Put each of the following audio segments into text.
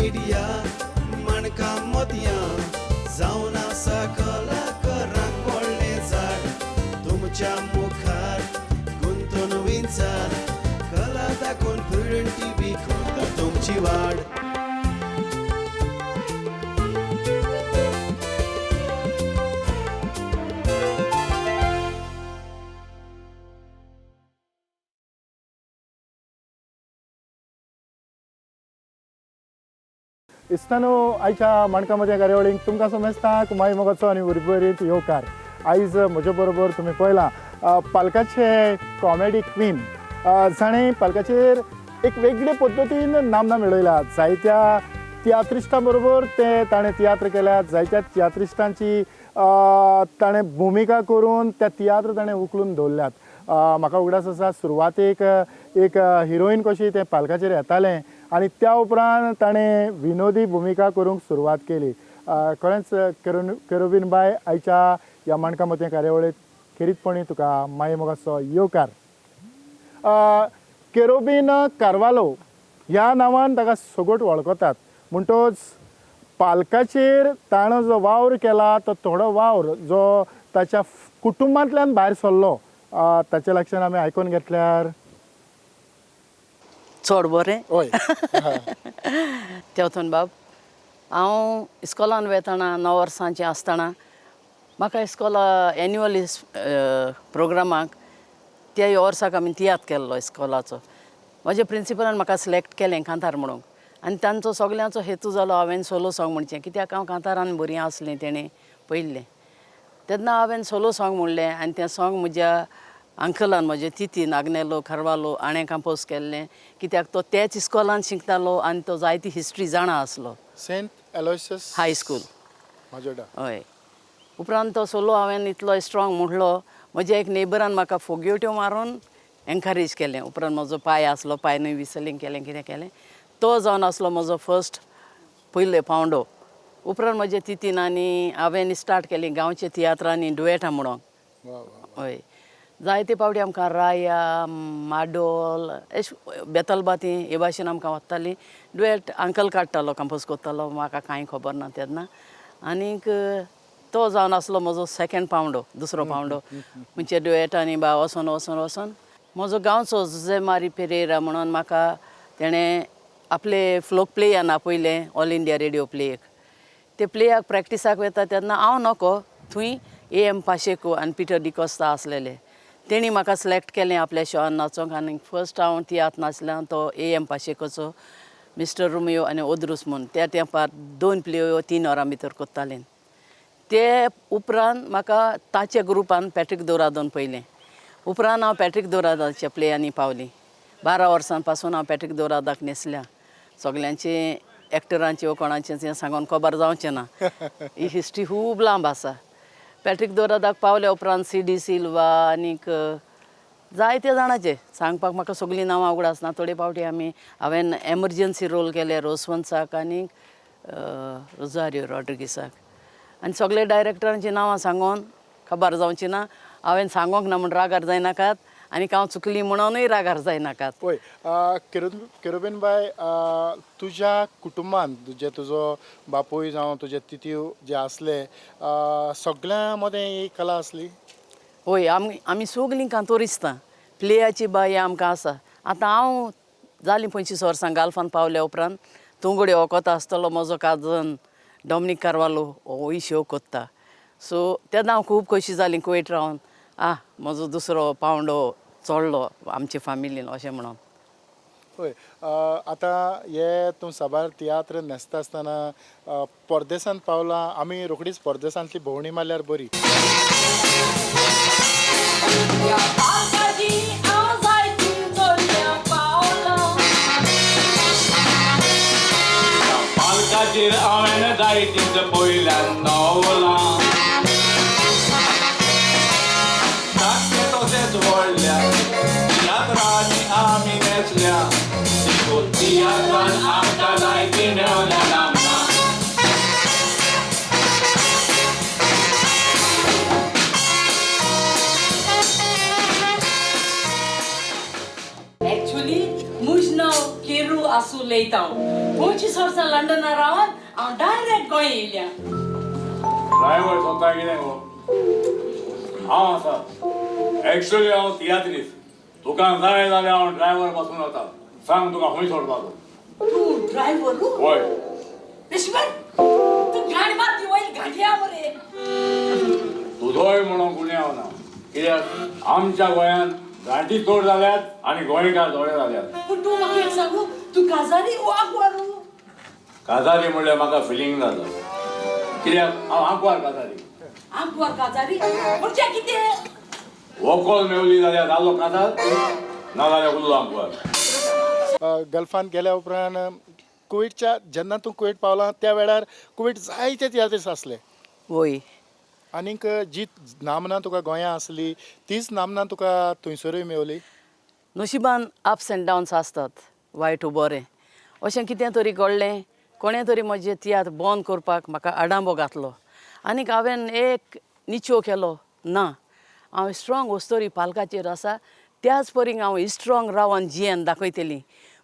Media माणकां मोतयां जावन आसा कलाकारांक व्हडलें झाड तुमच्या मुखार गुंतून विंचार कला दाखोवन प्रुडंट टीव्ही करता तुमची वाड. इस्तानो आयच्या माणका मदीं कार्यावळींक तुमकां समेस्तांक माय मोगाचो आनी उर्बेरीत येवकार. आयज म्हजे बरोबर तुमी पळयलां पालकाचे कॉमेडी क्वीन जाणें पालकाचेर एक वेगळे पद्दतीन नामना मेळयला. जायत्या तियात्रिस्टां बरोबर ते ताणें तियात्र केल्यात, जायत्या तियात्रिस्टांची ताणें भुमिका करून त्या तियात्र ताणें उखलून दवरल्यात. म्हाका उगडास आसा सुरवातेक एक हिरोईन कशी तें पालकाचेर येतालें आनी त्या उपरांत ताणें विनोदी भुमिका करूंक सुरवात केली. खरेंच केरोबीन बाय आयच्या ह्या माणका मोतयां कार्यावळींत खेरीतपणी तुका माये मोगाचो येवकार. केरोबीन कार्वालो ह्या नांवान ताका सगट वळखतात, म्हणटच पालकाचेर ताणें जो वावर केला तो थोडो वावर जो ताच्या कुटुंबांतल्यान भायर सरलो ताच्या लक्षान आमी आयकून घेतल्यार चड बरें. हय तेवथोन बाब, हांव इस्कॉलान वेतना 9 वर्सांचें आसतना म्हाका इस्कॉला एन्युअल प्रोग्रामाक त्या वर्साक आमी तियात्र केल्लो इस्कॉलाचो. म्हज्या प्रिंसिपलान म्हाका सिलेक्ट केलें कांतार म्हणूंक आनी तांचो सगल्यांचो हेतू जालो हांवें सोलो सोंग म्हणचें, कित्याक हांव कांतारान बरी आसलें तेणें पयल्लें. तेन्ना हांवें सोलो सोंग म्हणलें आनी तें सोंग म्हज्या अंकलान म्हज्या तितीन आग्नेलो कार्वालो हाणें कंपोज केल्लें, कित्याक तो त्याच इस्कॉलान शिकतालो आनी तो जायती हिस्ट्री जाणा आसलो. Saint Aloysius high school Majorda. हय. उपरांत तो सोलो हांवें इतलो स्ट्रॉंग म्हणलो, म्हज्या एक नेबरान म्हाका फोगयोट्यो मारून एनकरेज केलें. उपरांत म्हजो पांय आसलो, पांय विसलिंग केलें कितें केलें, तो जावन आसलो म्हजो फर्स्ट पयले पावंडो. उपरांत म्हज्या तितीन आनी हांवें स्टार्ट केली गांवच्या तियात्रांनी डुएटां म्हणूंक. हय, जायते फावटी आमकां राया माडोल अशें बेतलबाती हे भाशेन आमकां वताली. डुएट अंकल काडटालो, कंपोज करतालो, म्हाका कांय खबर ना तेन्ना. आनीक तो जावन आसलो म्हजो सेकेंड पावंडो, दुसरो पावंडो म्हणजे डुएटांनी बा वचोन वचोन वचोन म्हजो गांवचो जुजे मारी पेरेरा म्हणून म्हाका तेणें आपले फ्लोक प्लेयान आपयलें, ऑल इंडिया रेडियो प्लेयक. ते प्लेयाक प्रॅक्टिसाक वता तेन्ना हांव नको, थंय ए एम पाशेको आनी पिटर डिकोस्ता आसलेले, तेणी म्हाका सिलेक्ट केलें आपल्या शॉन नाचोंक. आनी फर्स्ट हांव तियात्र नाचलें तो ए एम पाशेकोचो मिस्टर रोमियो आनी ओद्रूस म्हूण. त्या तेंपार 2 प्लेयो 3 वरां भितर करताले. ते उपरांत म्हाका ताच्या ग्रुपान पॅट्रीक दोरादोन पयलें. उपरांत हांव पॅट्रीक दोरादाच्या प्लेयांनी पावली. 12 वर्सां पासून हांव पॅट्रीक दोरादाक न्हेसल्या. सगल्यांचे एक्टरांचे वो कोणाचें तें सांगून खबर जावचें ना, ही हिस्ट्री खूब लांब आसा. पॅट्रीक दोरादाक पावल्या उपरांत सी डी सिल्वा आनीक जायते जाणाचे सांगपाक म्हाका सगळीं नांवां उगडास ना. थोडे फावटी आमी हांवें एमर्जन्सी रोल केले रोसवंसाक आनीक रोजारियो रॉड्रिगीसाक. आनी सगळे डायरेक्टरांची नांवां सांगून खबर जावची ना, हांवें सांगोंक ना म्हूण रागार जायनाकात आनी हांव चुकली म्हणूनय रागार जायनाकात. पळय केरोबीन बाय, तुज्या कुटुंबान जे तुजो बापूय जावं तुजे तितीव जे आसले सगळ्यां मदें ही कला आसली? हय, आमी सगलीं कांतोरिस्तां, प्लेयाची बाई आमकां आसा. आतां हांव जालीं 25 वर्सां गाल्फान पावल्या उपरांत तुंगड्यो वखद आसतलो म्हजो काजन डॉमनीक कार्वालो होय शो कोत्ता. सो तेन्ना हांव खूब खोशी जाली कुवेट रावन, आ म्हजो दुसरो पावंडो चडलो आमचे फामिलीन अशें म्हणून. हय, आतां हे तूं साबार तियात्र न्हेसता आसतना परदेसांत पावला, आमी रोखडीच परदेसांतली भोंवडी मारल्यार बरी. पालकाचेर हांवें जायतींच पयल्यान नवलां, धाकटे तशेंच व्हडल्या तियात्रांनी आमी न्हेसल्या, देखून तियात्रान आमकां जायती मेळ्ळ्या नामना. एक्चुअली मुज नांव केरू आसू लयता. 25 वर्सां लंडना रावन हांव डायरेक्ट गोंय येयल्या. ड्रायव्हर सोदता कितें गो? हांव आसा. एक्चुअली हांव तियात्रीस. तुका जाय जाल्यार हांव ड्रायव्हर पासून वता. सांग तुका खंय सोडपाचो. तूं ड्रायव्हर? वय. दुश्मन, तूं घाण मारती वयल घांटया मरे. तुजोय म्हणून गुन्यांव ना, कित्याक आमच्या गोंयांत घांटी चड जाल्यात आनी गोंयकार थोडे जाल्यात. पूण तूं म्हाका एक सांगू, तूं काजारी वागवारू? काजारी म्हणल्यार म्हाका फिलींग जाता, कित्याक हांव आंकवार काजारी. आंकवार काजारी म्हणजे कितें? वोकोल मेवली जाल्यार जालो काजार, ना जाल्यार उरलो आंकवार. गल्फान गेल्या उपरांत कुवेटच्या, जेन्ना तूं कुवेट पावला त्या वेळार कुवेट जायते तियात्रीस आसले. वय. आनीक जी नामना तुका गोंया आसली तीच नामना तुका थंयसरूय मेवली. नशिबान अप्स एंड डावन्स आसतात, वायट बरें. अशें कितें तरी घडलें, कोणें तरी म्हजें तियात्र बंद करपाक म्हाका आडांबो घातलो आनीक हांवें एक निचो केलो ना हांव स्ट्रॉंग वस्तोरी पालकाचेर आसा, त्याच परी हांव स्ट्रॉंग रावन जियेन दाखयतली.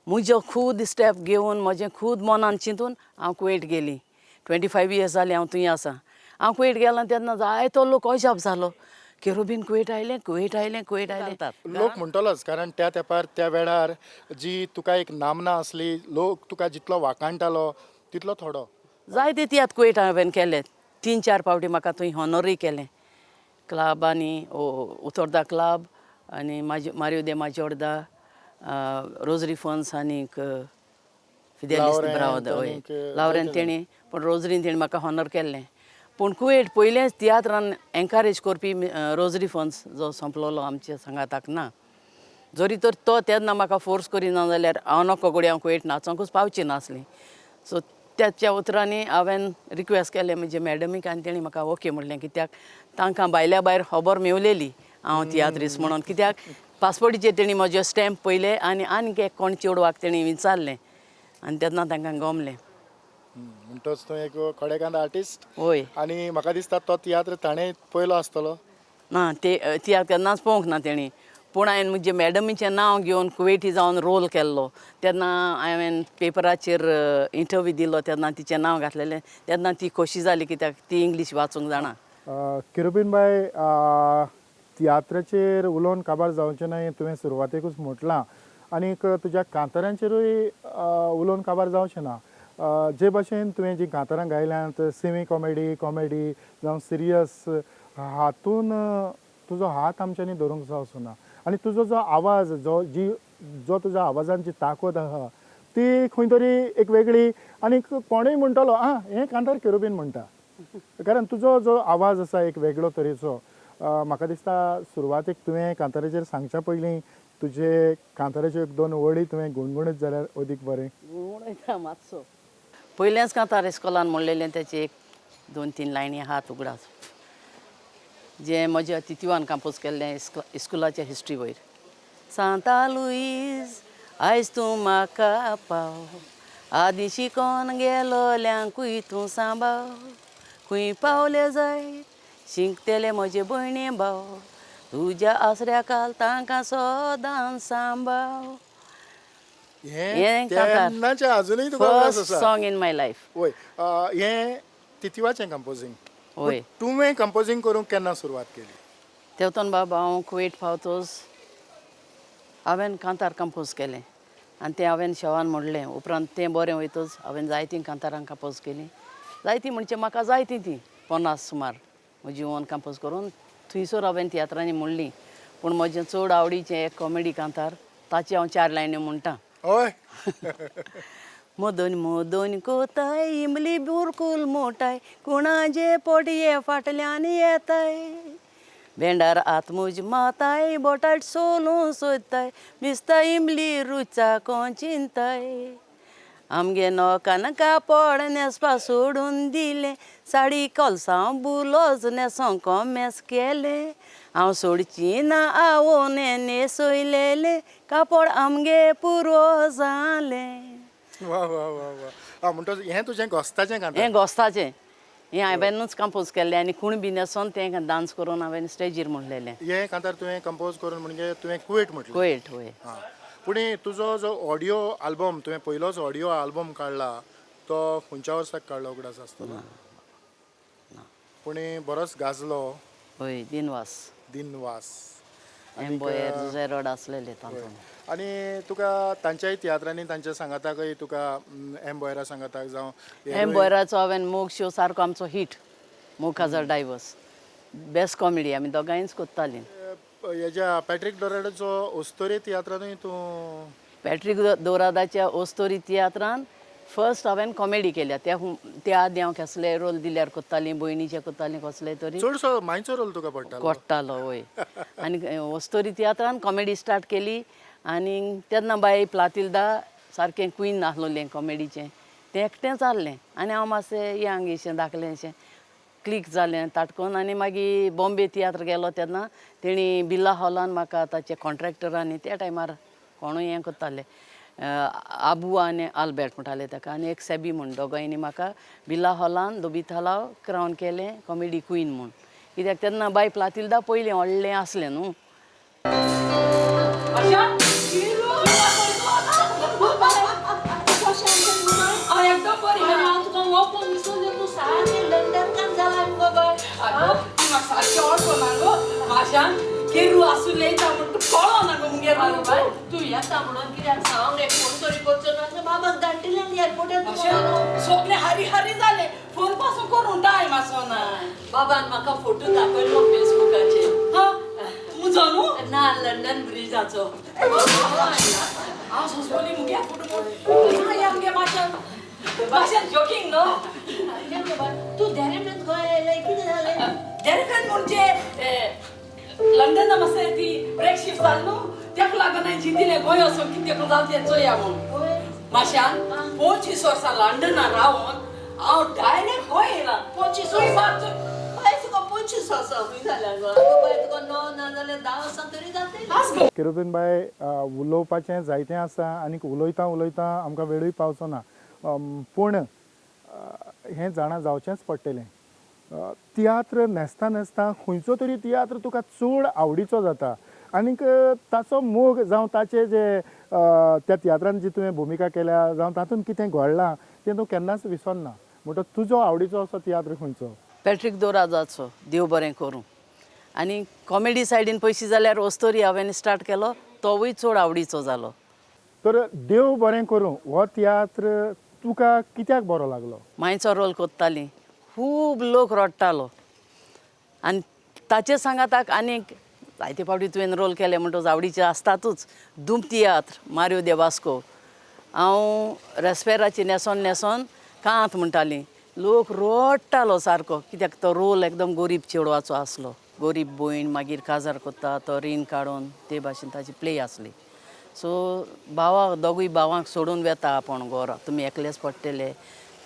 म्हजो खूद स्टेप घेवन म्हजें खूद मनान चिंतून हांव कुवेट गेली. 25 इयर्स जाली हांव थंय आसा. हांव कुवेट गेलां तेन्ना जायतो लोक अजाप जालो, केरोबीन कुवेट आयलें, कुवेट आयलें, कुवेट आयलें. लोक म्हणटलोच, कारण त्या तेंपार त्या वेळार जी तुका एक नामना आसली, लोक तुका जितलो वाखाणटालो तितलो थोडो. जायते तियात्र कुवेट हांवें केले. 3-4 फावटी म्हाका थंय हॉनरूय केलें क्लबांनी, उतोर्दा क्लब आनी मारियो दे माजोर्दा, रोजरी फन्स आनीक फिदेलिस ब्रावद. हय, लावरेंत तेणी, पूण रोजरीन तेणी म्हाका हॉनर केल्लें. पूण कुवेट पयलेंच तियात्रान एनकरेज करपी रोजरी फन्स जो सोंपलोलो आमच्या सांगाताक ना, जरी तर तो तेन्ना म्हाका फोर्स करिना जाल्यार हांव नको घडये हांव कुवेट नाचोंकूच पावची नासली. सो त्याच्या उतरांनी हांवें रिक्वेस्ट केलें म्हजे मॅडमीक आनी तेणी म्हाका ओके म्हणलें, कित्याक तांकां भायल्या भायर खबर मेवलेली हांव तियात्रीस म्हणून, कित्याक पासपोर्टीचेर तेणी म्हजे स्टॅम्प पयले आनी आनीक एक कोण चेडवाक तेणी विचारलें आनी तेन्ना तांकां गमलें. म्हणटच तूं एक खडेगांत आर्टिस्ट. वय. आनी म्हाका दिसता तो तियात्र ताणें पयलो आसतलो. ना, ते तियात्र केन्नाच पळोवंक ना तेणी, पूण हांवें म्हजे मॅडमीचें नांव घेवन कुवेटी जावन रोल केल्लो तेन्ना हांवें पेपराचेर इंटरव्यू दिलो तेन्ना तिचें नांव घातलेलें, तेन्ना ती खोशी जाली कित्याक ती इंग्लीश वाचूंक जाणा. किरुबीन बाय, तियात्राचेर उलोवन काबार जावचें न्हय तुवें सुरवातेकूच म्हटलां, आनीक तुज्या कांतारांचेरूय उलोवन काबार जावचें ना. जे भाशेन तुवें जीं कांतारां गायल्यांत, सेमी कॉमेडी, कॉमेडी जावं सिरियस, हातून तुजो हात आमच्यांनी धरूंक जावचो ना. आनी तुजो जो आवाज, जो तुज्या आवाजान जी ताकद आहा ती खंय तरी एक वेगळी, आनी कोणूय म्हणटलो आं हें कांतार केरुबीन म्हणटा, कारण तुजो जो आवाज आसा एक वेगळो तरेचो. म्हाका दिसता सुरवातेक तुवें कांताराचेर सांगच्या पयलीं तुजे कांताराच्यो एक दोन वळी तुवें गुणगुणीत जाल्यार अदीक बरें. गुणगुणयता मातसो. पयलेंच कांतार इस्कोलान म्हणलेलें तेचे एक 2-3 लायनी हात उगडास, जें म्हज्या तितिवान कंपोज केल्लें इस्कुलाच्या हिस्ट्री वयर. सांता लुईस आयज तूं म्हाका पाव, आदीं शिकोन गेलोल्यांकूय तूं सांबाळ, खंय पावले जायत शिंकतले म्हजे भयणे भाव, तुज्या आसऱ्या काल तांकां सदांच सांबाळ. हें तेन्नाचें आजुनूय तुका उगडास फर्स्ट आसा. Song in my life. वय. हें तितिवाचें कंपोजींग. वय. तुवें कंपोजींग करूंक केन्ना सुरवात केली? तेवतन बाबा हांव कुवेट पावतोच हांवें कांतार कंपोज केलें आनी तें हांवें शेवान म्हणलें. उपरांत तें बरें वयतच हांवें जायतीं कांतारां कंपोज केलीं. जायतीं म्हणजे म्हाका जायतीं तीं 50 सुमार म्हजी ओन कंपोज करून थंयसर हांवें तियात्रांनी म्हणलीं. पूण म्हजें चड आवडीचें एक कॉमेडी कांतार, ताची हांव 4 लायनी म्हणटा. हय. मदन मदन कोताय इमली बुरकुल मोटाय, कुणाजे पोटये फाटल्यान येताय, भेंडार आत्मुज माताय बोटाट सोलूं सोदताय, मिस्ता इमली रुचा कोण चिंताय, आमगे नोकान कापड न्हेसपा सोडून दिलें, साडी कोलसांव बुलोज न्हेसोंक कोमेस केलें, हांव सोडची ना आवोने न्हेसयलेलें कापड आमगे पुरो जालें. वा वा वा वा. म्हणटच हें तुजें गोस्ताचें कांतार? हें गोस्ताचें, हें हांवेंनूच कंपोज केल्लें आनी कोण बी न्हेसोन तें डांस करून हांवें स्टेजीर म्हणलेलें. हें कांतार तुवें कंपोज करून म्हणजे तुवें कुवेट म्हटलें? कुवेट, वय. आं, पूण तुजो जो ऑडियो आल्बम तुवें पयलोच ऑडियो आल्बम काडला तो खंयच्या वर्साक काडलो उगडास आसतलो? पूण बरोच गाजलो. हय, दिनवास. दिनवास. एम बोयर जुझे रोड आसलेले तातूंत. आनी तुका तांच्याय तियात्रांनी तांच्या सांगाताकय तुका एम बोयरा सांगाताक जावं एम बोयराचो हांवें मोग शो सारको आमचो हीट, मोग काजार डायवर्स बेस्ट कॉमेडी आमी दोगांयच कोत्तालीं. हेज्या पॅट्रीक डोराडाचो ओस्तोरी तियात्रानूय तूं? पॅट्रीक दोरादाच्या ओस्तोरी तियात्रान फर्स्ट हांवें कॉमेडी केल्या. त्या त्या आदी हांव कसले रोल दिल्यार कोत्तालीं, भयणीचे कोत्तालीं कसले तरी. चडसो मांयचो रोल तुका पडटालो? कोट्टालो वय. आनी ओस्तोरी तियात्रान कॉमेडी स्टार्ट केली आनी तेन्ना बाय प्लातिल्दा सारकें क्वीन आसलोलें कॉमेडीचें, तें एकटें चल्लें आनी हांव मातशें यंग अशें धाकलें अशें क्लीक जालें ताटकोन. आनी मागीर बॉम्बे तियात्र गेलो तेन्ना तेणी बिर्ला हॉलान म्हाका ताचे कॉन्ट्रॅक्टरांनी त्या टायमार कोणूय हें करताले, आबू आनी आल्बेट म्हणटाले ताका आनी एक सेबी म्हूण, दोगांयनी म्हाका बिर्ला हॉलान दोबिथालाव क्रावन केलें कॉमेडी क्वीन म्हूण. कित्याक तेन्ना बाय प्लातिल्दा पयलें व्हडलें आसलें न्हू. एकदम बरी. हांव तुका वोपोन विसरलें, तूं सारकें लंडनकान जालां मुगो बाय. आगो तूं म्हाका सारकें वळखना गो. माशान केरू आसूं येता म्हूण तूं कळना गो मुगे बाय. तूं येता म्हणून कित्याक सांग रे, फोन तरी करचो ना बाबाक धाडटिलें एअरपोर्टार. सगळें हारी हारी जालें, फोन पासून करूं टायम आसना. बाबान म्हाका फोटो दाखयलो फेसबुकाचेर. हा मुजो न्हू ना लंडन ब्रिजाचो. हांव सोंसपोली मुगे फोटो म्हूण मुगे माशान माशान जोकींग न्हू. तूं धेरेपेन गोंय आयलें, कितें जालें? धेरेपेन म्हणजे लंडना मातशें ती ब्रेक शिफ्ट जाल न्हू, तेका लागून हांवें चिंतिलें गोंय वचून कितें जावचें चोया म्हूण. माशान 25 वर्सां लंडना रावन हांव डायरेक्ट गोंय येयलां. 25 वर्सां? बाय तुका 25 वर्सां खंय जाल्या गो? आगो बाय तुका 9 ना जाल्यार 10 वर्सां तरी जातली. केरुबीन बाय, उलोवपाचें जायतें आसा आनी उलयता उलयता आमकां वेळूय पावचो ना, पूण हें जाणा जावचेंच पडटलें. तियात्र न्हेसता न्हेसता खंयचो तरी तियात्र तुका चड आवडीचो जाता आनीक ताचो मोग जावं ताचे जे त्या तियात्रान जी तुवें भुमिका केल्या जावं तातूंत कितें घडलां तें तूं केन्नाच विसरना. म्हणटकच तुजो आवडीचो असो तियात्र खंयचो? पॅट्रीक दोराजाचो देव बरें करूं. आनी कॉमेडी सायडीन पयशी जाल्यार ओस्तोरी हांवें स्टार्ट केलो, तोवूय चड आवडीचो जालो. तर देव बरें करूं हो तियात्र तुका कित्याक बरो लागलो? मांयचो रोल कोत्ताली, खूब लोक रडटालो आनी ताचे सांगाताक आनीक जायते फावटी तुवें रोल केले म्हणटकच आवडीचे आसतातूच. दुम तियात्र मारियो दे वास्को, हांव रेस्पेराची न्हेसोन न्हेसोन कांत म्हणटाली, लोक रडटालो सारको कित्याक तो रोल एकदम गोरीब चेडवाचो आसलो. गोरीब भयण मागीर काजार कोत्ता, तो रीण काडून ते भाशेन ताची प्ले आसली. सो भावाक दोगूय भावांक सोडून वेता आपूण घरा, तुमी एकलेच पडटले,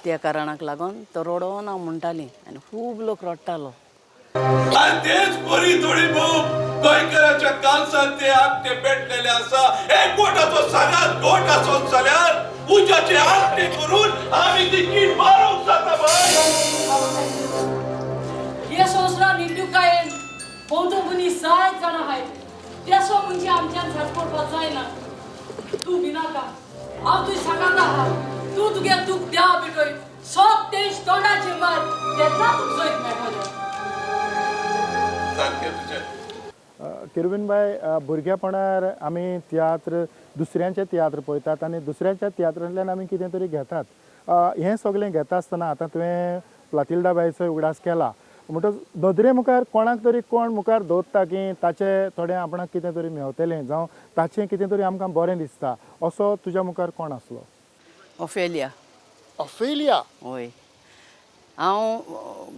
त्या कारणाक लागून तो रडोन हांव म्हणटाली आनी खूब लोक रडटालो. आनी तेच परी थोडी भोव गोंयकाराच्या कालसान ते आगटे पेटलेले आसा. एक बोटाचो सांगात गोट आसत जाल्यार उज्याचे आगटे करून आमी ती कीड मारूंक जाता बाय. हे संवसारान निंदुकायेन भोंवतो मनीस जायत जाणां आहाय, तेसो म्हणजे आमच्यान झाड पडपाक जायना. तूं भिनाका, हांव तुजी सांगाता आहा. तूं तुगे दूख देवा पेटय, सोब तेज तोंडाचेर मार, तेन्ना तुका जैत मेळटलें. सारकें तुजें. केरुबीन बाय, भुरगेपणार आमी तियात्र दुसऱ्यांचे तियात्र पळयतात आनी दुसऱ्यांच्या तियात्रांतल्यान आमी कितें तरी घेतात. हें सगळें घेता आसतना आतां तुवें प्लातिल्दा बायचो उगडास केला म्हणटकच नदरे मुखार कोणाक तरी कोण मुखार दवरता की ताचे थोडें आपणाक कितें तरी मेवतलें जावं ताचें कितें तरी आमकां बरें दिसता, असो तुज्या मुखार कोण आसलो? ओफेलिया. ओफेलिया? हय, हांव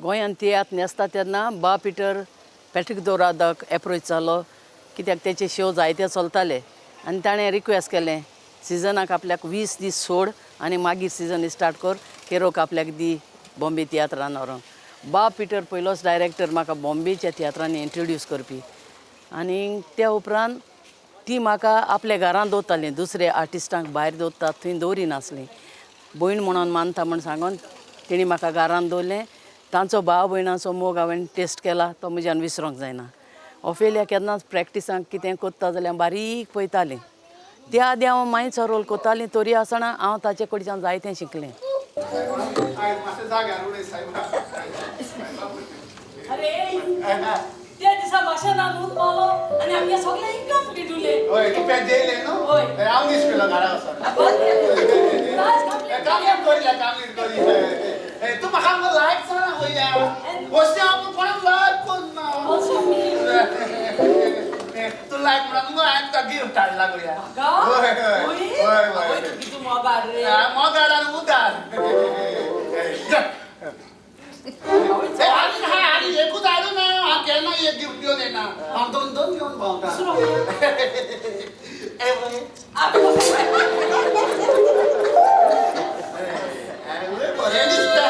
गोंयांत तियात्र न्हेसता तेन्ना बा पिटर पॅट्रीक दोरादाक एप्रोच जालो, कित्याक तेचे शो जायते चलताले आनी ताणें रिक्वेस्ट केलें सिजनाक आपल्याक 20 दीस सोड आनी मागीर सिजन स्टार्ट कर, केरोक आपल्याक दी बॉम्बे तियात्रान व्हरोन. बा पिटर पयलोच डायरेक्टर म्हाका बॉम्बेच्या तियात्रांनी इंट्रोड्यूस करपी आनी त्या उपरांत ती म्हाका आपल्या घरांत दवरताली, दुसरे आर्टिस्टांक भायर दवरतात थंय दवरिनासली. भयण म्हणून मानता म्हूण सांगून तेणी म्हाका घरांत दवरलें. तांचो भाव भयणाचो मोग हांवें टेस्ट केला, तो म्हज्यान विसरोंक जायना. ओफेलिया केन्नाच प्रॅक्टिसांक कितें कोत्ता जाल्यार बारीक पळयतालीं, त्या आदी हांव मांयचो रोल कोताली तरी आसतना हांव ताचे कडच्यान जायतें शिकलें. अरे त्या दिसा माशेलान ऊद मालो आनी आमगे सगळे इंकाच पेटुले. होय, तूं पेज जेयलें न्हू? होय. हांव दीस पेलो घरा वचोन. कामलीन करिया, कामलीन करिया. तूं म्हाका मुगो लायक जाणा वया. वस्ती हांव कोणाक लायक करना. तूं लायक म्हणून मुगो हांवें तुका गिफ्ट हाडला गया. होय होय होय होय. कितू मोगार रे. मोगार आनी उदार. आनी हाय आनी एकूच हाडू ना. हांव केन्ना एक गिफ्ट घेवन येना. हांव दोन दोन घेवन भोंवता. बरें दिसता.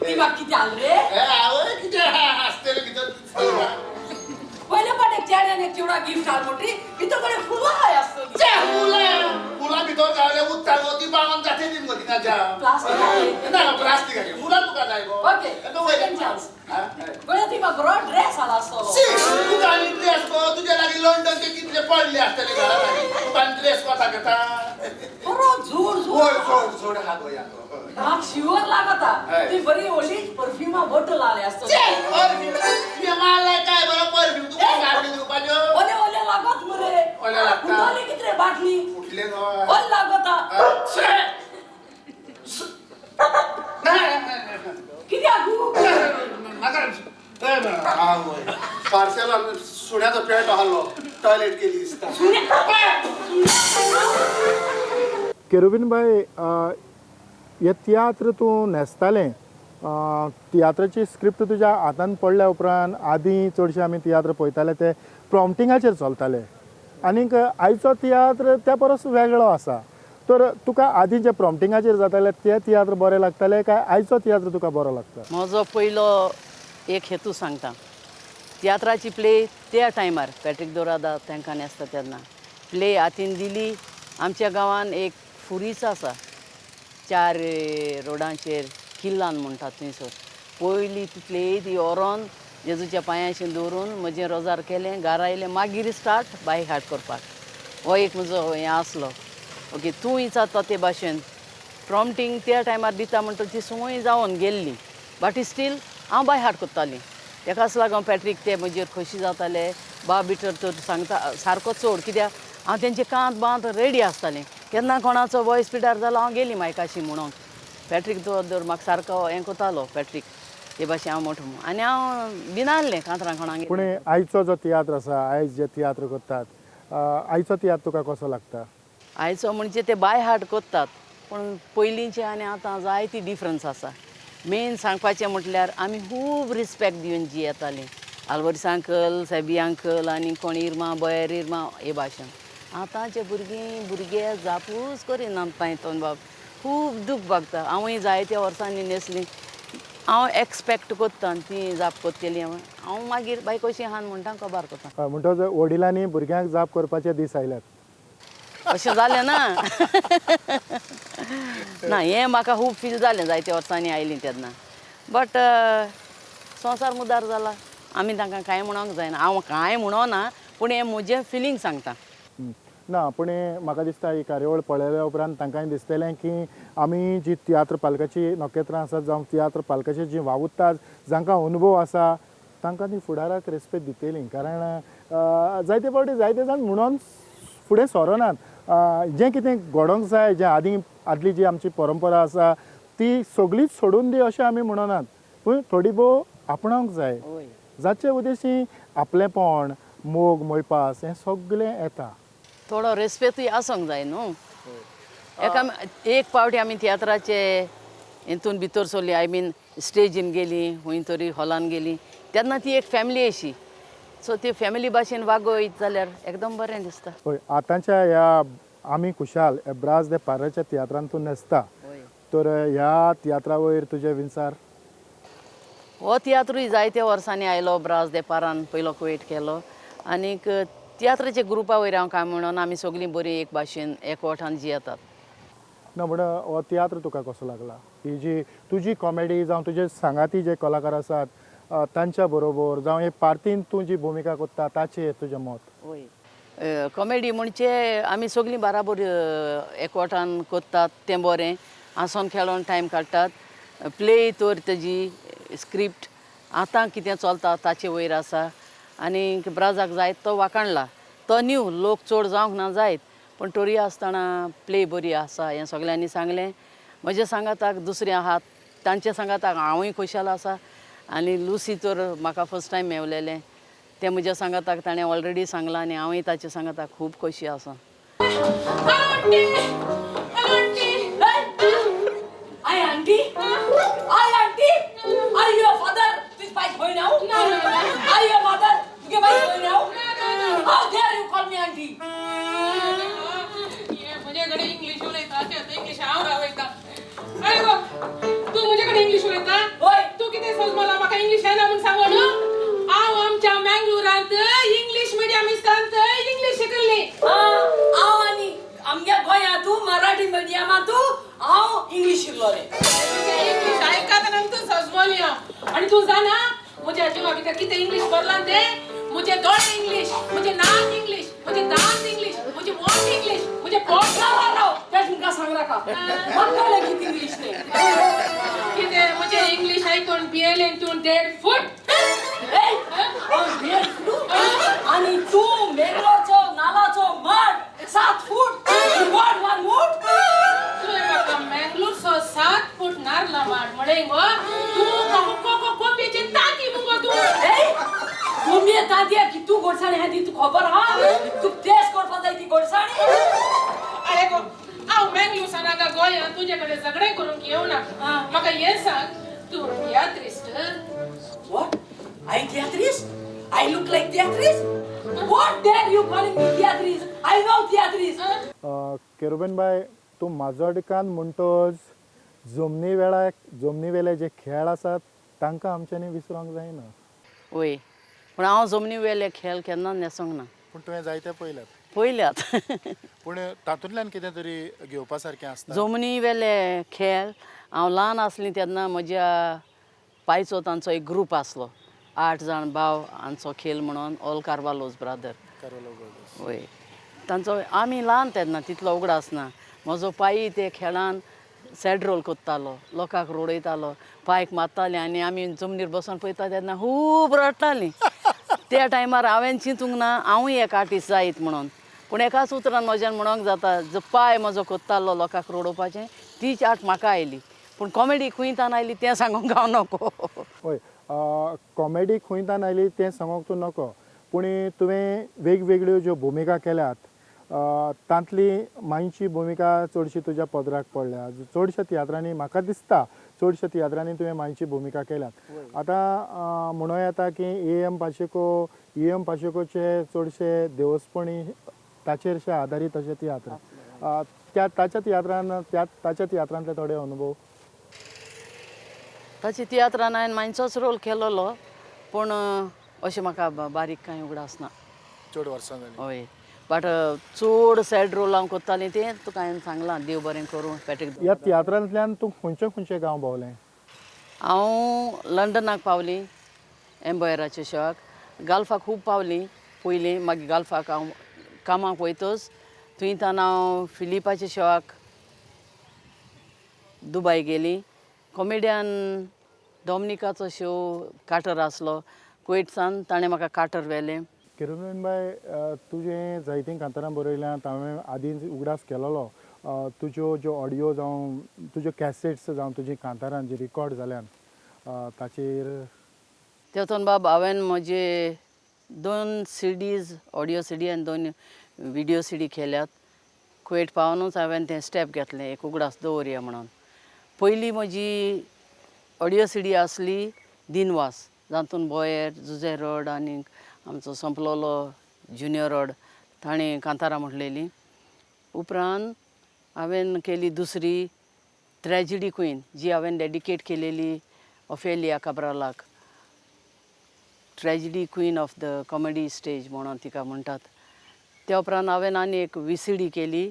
ती म्हाका कितें हाल रे? आवय कितें आसतलें भितर. पयले फावट एक चेड्यान एक चिवडा गिफ्ट हाड म्हणटी भितर कडेन फुलां हाय आसतलीं. फुलां फुलां भितर घातले उदकां गो ती बावन जाते ती गो थिंगा जाम. प्लास्टीक ना प्लास्टिकाचे फुलां तुका जाय गो. Okay second chance. गोळ्या ती म्हाका बरो ड्रेस हाड आसतलो. शी तुका आनी ड्रेस गो तुजे लागीं लंडन ते कितले पडले आसतले घरा लागीं. तुका आनी ड्रेस कोता घेता. बरो जोर जोर. होय जोर जोर आहा गो या गो. म्हाका शिवर लागता. ती बरी व्हडली परफ्युमा बॉटल हाडली आसतली. परफ्यूम तुवें मारलाय काय बरो परफ्यूम तुका हाडले दिवपाच्यो. ओले ओले लागत मरे. ओले लागता. उठले कितले बाटली. उठले गो. ओले लागता. कित्याक गो? नाका. पार्सेलान सुण्याचो पेट आहलो टॉयलेट केली दिसता. केरुबीन बाय, हे तियात्र तूं न्हेसतालें, तियात्राची स्क्रिप्ट तुज्या हातान पडल्या उपरांत आदीं चडशे आमी तियात्र पळयताले ते प्रॉम्पटिंगाचेर चलताले आनीक आयचो तियात्र त्या परस वेगळो आसा. तर तुका आदीं जे प्रॉम्पटिंगाचेर जाताले ते तियात्र बरे लागताले काय आयचो तियात्र तुका बरो लागता? म्हजो पयलो एक हेतू सांगता. तियात्राची प्ले त्या टायमार पॅट्रीक दोरादा तांकां न्हेसता तेन्ना प्ले हातीन दिली. आमच्या गांवान एक फुरीच आसा चार रोडांचेर किल्लान म्हणटा थंयसर. पयली तितली ती व्हरोन जेजूच्या पांयांशी दवरून म्हजें रोजार केलें, घरा आयलें, मागीर स्टार्ट बाय हार्ट करपाक. हो एक म्हजो हें आसलो. ओके तूं विचारता ते भाशेन प्रॉम्पटींग त्या टायमार दिता म्हणटा ती संवय जावन गेल्ली, बट स्टील हांव बाय हार्ट करतालीं. तेकाच लागून पॅट्रीक ते म्हजेर खोशी जाताले. बा बिटर तर सांगता सारको चड कित्याक हांव तेंचे कांत बांत रेडी आसतालें. केन्ना कोणाचो वॉयस पिडार जालो हांव गेली मायकाशी म्हणून. पॅट्रीक दवर म्हाका सारको हें कोतालो पॅट्रीक ते भाशेन हांव मोठो आनी हांव भिनासलें कांतरां कोणाक. पूण आयचो जो तियात्र आसा, आयज जे तियात्र करतात, आयचो तियात्र तुका कसो लागता? आयचो म्हणजे ते बाय हार्ट करतात पूण पयलींचे आनी आतां जायती डिफरन्स आसा. मेन सांगपाचें म्हटल्यार आमी खूब रिस्पेक्ट दिवन जियेतालीं. आल्वरीस अंकल, सेबी अंकल आनी कोण इरमा बयर इरमा हे भाशेन. आतांचे भुरगीं भुरगे जापूच करिना पांयतोन बाब. खूब दूख भोगता. हांवूय जायत्या वर्सांनी न्हेसलीं. हांव एक्सपेक्ट करता ती जाप करतली. हांव मागीर बाय कशी आहा म्हणटा कबार करता. म्हणटकच वडिलांनी भुरग्यांक जाप करपाचे दीस आयल्यात अशें जालें ना? ना हें म्हाका खूब फील जालें जायत्या वर्सांनी आयलीं तेन्ना. बट संवसार मुदार जाला. आमी तांकां कांय म्हणोंक जायना. हांव कांय म्हणोना पूण हें म्हजें फिलींग सांगता. ना पूण म्हाका दिसता ही कार्यावळ पळयल्या उपरांत तांकांय दिसतलें की आमी जी तियात्र पालकाची नखेत्रां आसात जावं तियात्र पालकाची जी वावुरतात जांकां अनुभव आसा तांकां ती फुडाराक रेस्पेद दितली. कारण जायते फावटी जायते जाण म्हणून फुडें सरोनात. जें कितें घडोवंक जाय, जें आदीं आदली जी आमची परंपरा आसा ती सगळीच सोडून दी अशें आमी म्हणनात, पूण थोडी भोव आपणावंक जाय. जाचे उद्देशी आपलेपण, मोग, मोयपास हें सगळें येता. थोडो रेस्पेतूय आसूंक जाय न्हू. एका एक पावटी आमी तियात्राचे हितून भितर सरली, I mean स्टेजीन गेली खंय तरी हॉलान गेली तेन्ना ती एक फॅमिली अशी. सो ती फॅमिली भाशेन वागयत जाल्यार एकदम बरें दिसता. हय, आतांच्या ह्या आमी खुशाल ब्रास दे पाराच्या तियात्रान तूं न्हेसता, तर ह्या तियात्रा वयर तुजें विचार? हो तियात्रूय जायत्या वर्सांनी आयलो. ब्रास दे पारान पयलो कुवेट केलो आनीक तियात्राच्या ग्रुपा वयर हांव कांय म्हणून आमी सगळीं बरीं एक भाशेन एकवटान जियेतात. ना म्हण हो तियात्र तुका कसो लागला? ही जी तुजी कॉमेडी जावं तुजे सांगाती जे कलाकार आसात तांच्या बरोबर जावं हे पार्तीन तूं जी भुमिका करता ताचेर तुजें मत? हय, कॉमेडी म्हणजे आमी सगळीं बाराबर एकवटान करतात तें बरें, हांसोन खेळोन टायम काडटात. प्ले तर तेजी स्क्रिप्ट आतां कितें चलता ताचे वयर आसा आनी ब्राजाक जायत तो वाखाणला. तो न्यू लोक चड जावंक ना जायत, पूण तरी आसतना प्ले बरी आसा हें सगल्यांनी सांगलें. म्हज्या सांगाताक दुसरे आहात तांच्या सांगाताक हांवूय खोशाल आसा. आनी लुसी तर म्हाका फर्स्ट टायम मेवलेलें, तें म्हज्या सांगाताक ताणें ऑलरेडी सांगलां आनी हांवूय ताच्या सांगाताक खूब खोशी आसा. I aunty, I aunty, I your father. तुझ पाय खंय ना? I your mother. तुगे पाय खंय ना? How dare you call me aunty? म्हजे कडेन इंग्लीश उलयता, इंग्लीश हांव रावयता. अरे गो, तूं म्हजे कडेन इंग्लीश उलयता? हय. तूं कितें समजला म्हाका इंग्लीश येना म्हूण सांगो न्हू? हांव आमच्या मँगलोरांत इंग्लीश मिडियम इस्कॉलांत इंग्लीश शिकल्ली. हांव आनी आमगे गोंयांत मराठी मिडियमांत हांव इंग्लीश शिकलोलें. इंग्लीश आयकतना तूं सजमली हांव. आनी तूं जाणा म्हज्या जिवा भितर कितें इंग्लीश भरलां तें? म्हजे दोळे इंग्लीश, म्हजे नाक इंग्लीश, म्हजे दांत इंग्लीश, म्हजे वोंठ इंग्लीश, म्हजे पोट. राव राव, तें तुमकां सांग नाका, म्हाका लेगीत इंग्लीश तें. कितें म्हजें इंग्लीश आयकून भियेलें तूं 1.5 फूट? हांव 1.5 फूट आनी तूं मेंगलोरचो नालाचो माड 7 फूट. What one foot? तुवें म्हाका मँगलोरचो 7 फूट नारला माड म्हळें गो. तूं कोंबयेची तांती मुगो तूं. कोंबये तांतयां कितू गोडसाणी आहा ती तुका खबर आहा? तूं टेस्ट करपा जाय ती गोडसाणी. अरे गो, हांव मँगलोरसान हांगा गोंयांत तुजे कडेन झगडें करूंक येवना. म्हाका हें सांग, तूं tiatrist? What? I tiatrist? I look like tiatrist? What dare you calling me tiatrist? I know tiatrist. Querubin बाय, तूं माजोड्डकान म्हणटच जमनी वेळार जमनी वेले जे खेळ आसात तांकां आमच्यांनी विसरोंक जायना. वय, पूण हांव जमनी वेले खेळ केन्ना न्हेसोंक ना. पूण तुवें जायते पळयल्यात. पळयल्यात. पूण तातूंतल्यान कितें तरी घेवपा सारकें आसता. जमनी वेले खेळ हांव ल्हान आसलीं तेन्ना म्हज्या पायचो तांचो एक ग्रूप आसलो, 8 जाण भाव हांचो खेळ म्हणून, ऑल कार्वालोज ब्रादर. वय, तांचो आमी ल्हान तेन्ना तितलो उगडास ना. म्हजो पायी ते खेळान सॅड रोल करतालो, लोकांक रडयतालो, पायक मारताले आनी आमी जमनीर बसून पळयता तेन्ना खूब रडटालीं. त्या टायमार हांवें चिंतूंक ना हांवूय एक आर्टिस्ट जायत म्हणून, पूण एकाच उतरान म्हज्यान म्हणोंक जाता, जो पाय म्हजो करतालो लोकांक रडोवपाचें तीच आर्ट म्हाका आयली. पूण कॉमेडी खंयतान आयली तें सांगूंक हांव नको. हय, कॉमेडी खंयतान आयली तें सांगूंक तूं नको, पूण तुवें वेगवेगळ्यो ज्यो भुमिका केल्यात तांतली मांयची भुमिका चडशी तुज्या पदराक पडल्या. चडश्या तियात्रांनी म्हाका दिसता चडश्या तियात्रांनी तुवें मांयची भुमिका केल्यात. आतां म्हणूं येता की A M Pacheco, E M पाशेकोचे चडशे देवस्पणी ताचेरशे आदारीत अशे तियात्र, त्या ताच्या तियात्रान त्या ताच्या तियात्रांतले थोडे अनुभव. ताच्या तियात्रान हांवें मांयचोच रोल केलोलो, पूण अशें म्हाका बारीक कांय उगडास ना. चड वर्सां जालीं. हय, बट चड सॅड रोल हांव करतालें तें तुका हांवें सांगलां. देव बरें करूं पॅट्रीक. ह्या तियात्रांतल्यान तूं खंयचे खंयचे गांव भोंवलें? हांव लंडनाक पावलीं एम्बॉयराच्या शॉक, गाल्फाक खूब पावलीं पयलीं, मागीर गाल्फाक हांव कामाक वयतच थंयतान हांव फिलिपाच्या शॉक दुबाय गेली. कॉमेडियन डॉमनिकाचो शो काटर आसलो कुवेटसान, ताणें म्हाका काटर व्हेलें. केरुबीन बाय, तुजें जायतीं कांतारां बरयल्यांत, हांवें आदीं उगडास केलोलो. तुज्यो ज्यो ऑडियो जावं तुज्यो कॅसेट्स जावं तुजीं कांतारां जी रिकॉर्ड जाल्यात ताचेर तेतून बाब हांवें म्हजे 2 सिडीज, ऑडियो सिडी आनी 2 विडियो सिडी केल्यात. कुवेट पावनूच हांवें तें स्टेप घेतलें, एक उगडास दवरया म्हणून. पयली म्हजी ऑडियो सिडी आसली दिनवास, जातून बोयर, जुजे रोड आनी आमचो संपलोलो ज्युनियर रोड ताणें कांतारां म्हटलेलीं. उपरांत हांवें केली दुसरी ट्रेजिडी क्वीन, जी हांवें डेडिकेट केलेली Ophelia काब्रालाक. Tragedy queen of the comedy stage म्हणून तिका म्हणटात. त्या उपरांत हांवें आनी एक विसिडी केली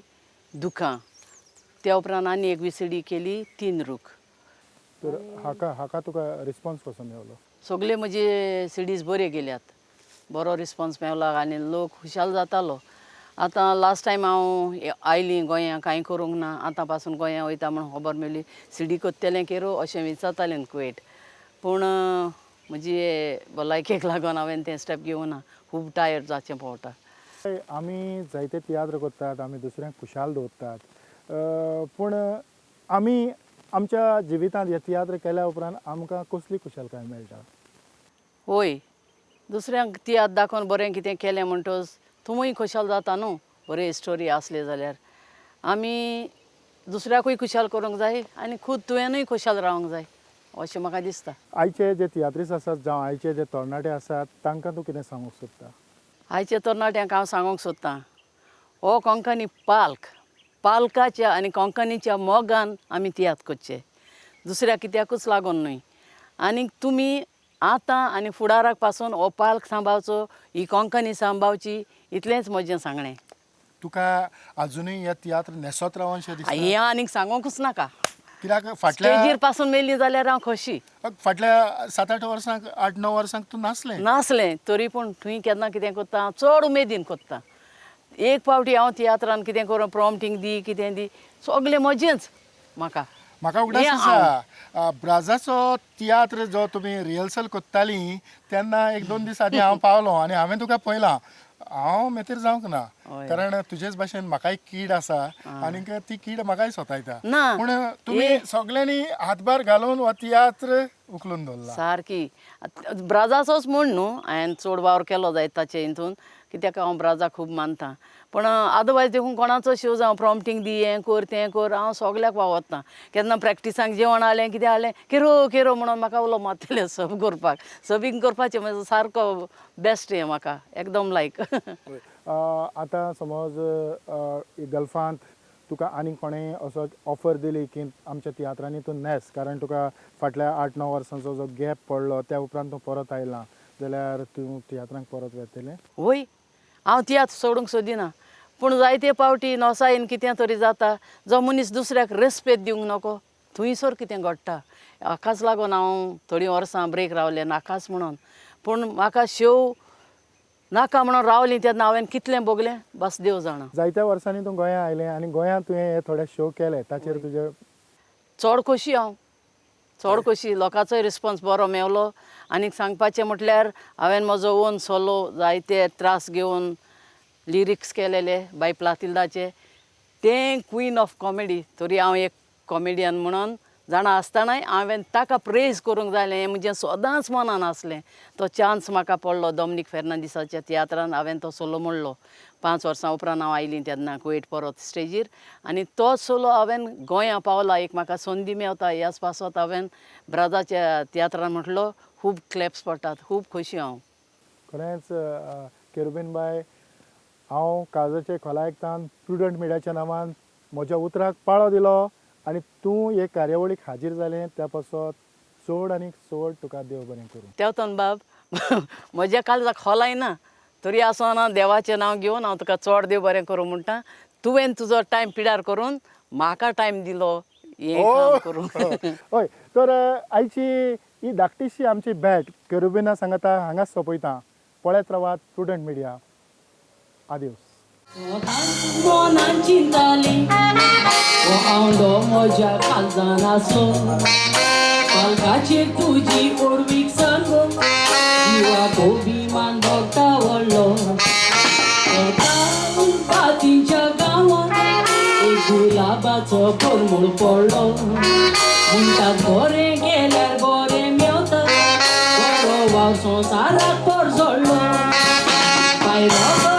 दुखां. त्या उपरांत आनी एक विसिडी केली 3 रूख. तर हाका हाका तुका रिस्पॉन्स कसो मेवलो? सगळे म्हजे सिडीज बरे गेल्यात, बरो रिस्पॉन्स मेवला आनी लोक खुशाल जातालो. आतां लास्ट टायम हांव आयलीं गोंयां कांय करूंक ना, आतां पासून गोंयां वयता म्हूण खबर मेळ्ळी. सिडी कोत्तेलें केरो अशें विचारतालें कुवेट, पूण म्हजी भलायकेक लागून हांवें तें स्टेप घेवना. खूब टायर्ड जावचें पडटा. आमी जायते तियात्र करतात, आमी दुसऱ्यांक खुशाल दवरतात, पूण आमी आमच्या जिवितांत हे तियात्र केल्या उपरांत आमकां कसली खुशालकाय मेळटा? वय, दुसऱ्यांक तियात्र दाखोवन बरें कितें केलें म्हणटच तुमूय खुशाल जाता न्हू. बरी स्टोरी आसली जाल्यार आमी दुसऱ्याकूय खुशाल करूंक जाय आनी खूद तुवेंनूय खुशाल रावंक जाय अशें म्हाका दिसता. आयचे जे तियात्रीस्त आसात जावं आयचे जे तरणाटे आसात तांकां तूं कितें सांगूंक सोदता? आयच्या तरणाट्यांक हांव सांगूंक सोदतां, हो कोंकणी पाल्क, पालकाच्या आनी कोंकणीच्या मोगान आमी तियात्र करचे, दुसऱ्या कित्याकूच लागून न्हय. आनी तुमी आतां आनी फुडाराक पासून हो पाल्क सांबाळचो, ही कोंकणी सांबाळची, इतलेंच म्हजें सांगणें. तुका आजुनूय हे तियात्र न्हेसत रावनशें दिसता? हें आनीक सांगूंकच नाका. कित्याक फाटल्या स्टेजीर पासून मेल्ली जाल्यार हांव खोशी. फाटल्या 7-8 वर्सांक, 8-9 वर्सांक तूं नासलें? नासलें तरी पूण थंय केन्ना कितें करता हांव चड उमेदीन करता. एक फावटी हांव तियात्रान कितें करूं, प्रॉम्पटींग दी कितें दी, सगळें म्हजेंच. म्हाका म्हाका उगडास आसा ब्राजाचो तियात्र जो तुमी रिहर्सल करताली तेन्ना 1-2 दीस आदीं हांव पावलो आनी हांवें तुका पळयलां. हांव मेतेर जावंक ना, कारण तुजेच भाशेन म्हाकाय कीड आसा आनीक ती कीड म्हाकाय सोतायता. पूण तुमी सगळ्यांनी हातभार घालून हो तियात्र उखलून दवरला. सारकी ब्राजाचोच म्हूण न्हू हांवें चड वावर केलो जायत ताचे हितून, कित्याक हांव ब्राजा खूब मानता. पूण अदरवायज देखून कोणाचो शो जावं प्रॉम्पटींग दी, हें कर तें कर, हांव सगल्याक वावरता. केन्ना प्रॅक्टिसांक जेवण हाडलें कितें हाडलें, केरो केरो म्हणून म्हाका उलो मारतलें सब करपाक. सबिंग करपाचें म्हजो सारको बेस्ट हें म्हाका एकदम लायक. आतां समज गल्फांत तुका आनीक कोणें असो ऑफर दिली की आमच्या तियात्रांनी तूं न्हेस, कारण तुका फाटल्या 8-9 वर्सांचो जो गॅप पडलो त्या उपरांत तूं परत आयला, जाल्यार तूं तियात्रांक परत वेतलें? वय, हांव तियात्र सोडूंक सोदिना, पूण जायते पावटी नोसायेन कितें तरी जाता, जो मनीस दुसऱ्याक रेस्पेद दिवंक नको थंयसर कितें घडटा. हाकाच लागून हांव थोडीं वर्सां ब्रेक रावलें नाकाच म्हणून. पूण म्हाका शेव नाका म्हणून रावलीं तेन्ना हांवें कितलें भोगलें बस देव जाणा. जायत्या वर्सांनी तूं गोंया आयलें आनी गोंयांत तुवें हे थोडे शो केले, ताचेर तुजे चड खोशी. हांव चड खोशी, लोकांचोय रिस्पोन्स बरो मेवलो. आनीक सांगपाचें म्हटल्यार हांवें म्हजो ओन सोलो जायते त्रास घेवन लिरिक्स केलेले बाय प्लातिल्दाचे, तें क्वीन ऑफ कॉमेडी. तरी हांव एक कॉमेडियन म्हणून जाणा आसतनाय हांवें ताका प्रेज करूंक जाय हें म्हजें सदांच मनान आसलें. तो चान्स म्हाका पडलो डॉमनीक फेर्नांदीसाच्या तियात्रान, हांवें तो सोलो म्हणलो. 5 वर्सां उपरांत हांव आयलीं तेन्ना कुवेट परत स्टेजीर, आनी तो सोलो हांवें गोंयां पावला एक म्हाका संदी मेवता ह्याच पासत हांवें ब्राजाच्या तियात्रान म्हटलो. खूब क्लॅप्स पडटात, खूब खोशी हांव. खरेंच केरुबीन बाय, हांव काळजाचे खोलायेकतान प्रुडंट मिडियाच्या नांवान म्हज्या उतराक पाळो दिलो आनी तूं हे कार्यावळीक हाजीर जालें त्या पासत चड आनी चड तुका देव बरें करूं. तेवतन बाब, म्हज्या काळजाक खोलाय ना तरी आसतना देवाचें नांव घेवन हांव तुका चड देव बरें करूं म्हणटा. तुवें तुजो टायम पिडार करून म्हाका टायम दिलो हें काम करूंक. हय, तर आयची ही धाकटीशी आमची भेट केरुबिना सांगता हांगाच सोंपयता. पळयत रावात प्रुडंट मिडिया. आदियोस. मनान चिंताली हो आवडो म्हज्या काळजान आसलो, पालकाचेर तुजी ओडवीक सांगो, जिवाक अभिमान भोगता व्हडलो. बातींच्या गांवांत एक गुलाबाचो परमळ पडलो, म्हणटात बरें गेल्यार बरें मेवता, बरो वावर संवसाराक परजळ्ळो. बायलो